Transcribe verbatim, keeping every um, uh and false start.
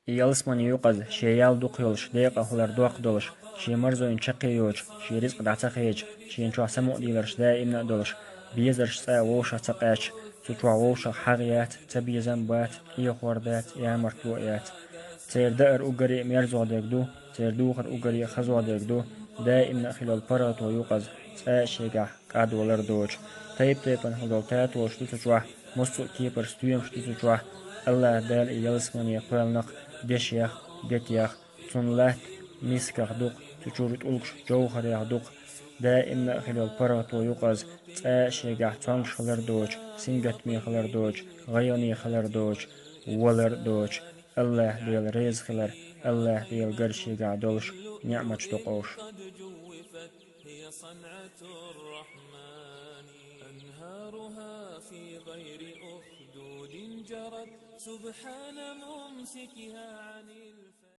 И ялсмани юкъаз шен ял дукха йолуш, декъа хилар доккха долуш, шен марзойн чаккхе йоцуш, шен ризкъ дӀа ца хедаш, шена чохь самукъадийларш даимна а долуш, безарш цкъа а вовшах ца къаьсташ, цу чохь вовшах хьагӀ яц, цабезам бац, эхор дац, ямартло а яц. Церан даар уггаре а мерза дерг ду, церан духар уггаре а хаза дерг ду, даимна а хилла йолу паргӀато юкъаз цкъа а шегахь кӀадвалар доцуш. Тайп-тайпана хилла долу татолаш ду цу чохь, массо а кепара стоьмаш ду цу чохь. АллахӀ Дала и ялсмане кхоьллина-кх дешех, гетех, цунна латта мисках ду-кх, цу чуьра тӀулгаш жовхӀарех ду-кх. Даимна а хилла йолу паргӀато юкъаз цкъа а шегахь цомгуш хилар доцуш, сингаттаме хилар доцуш, гӀайгӀане хилар доцуш, валар доцуш. АллахӀ Дела реза хилар, АллахӀ Дела гар шегахь долуш, неӀматаш докъуш. هي صنعة الرحمن، أنهارها في غير أخدود جرت، سبحان ممسكها عن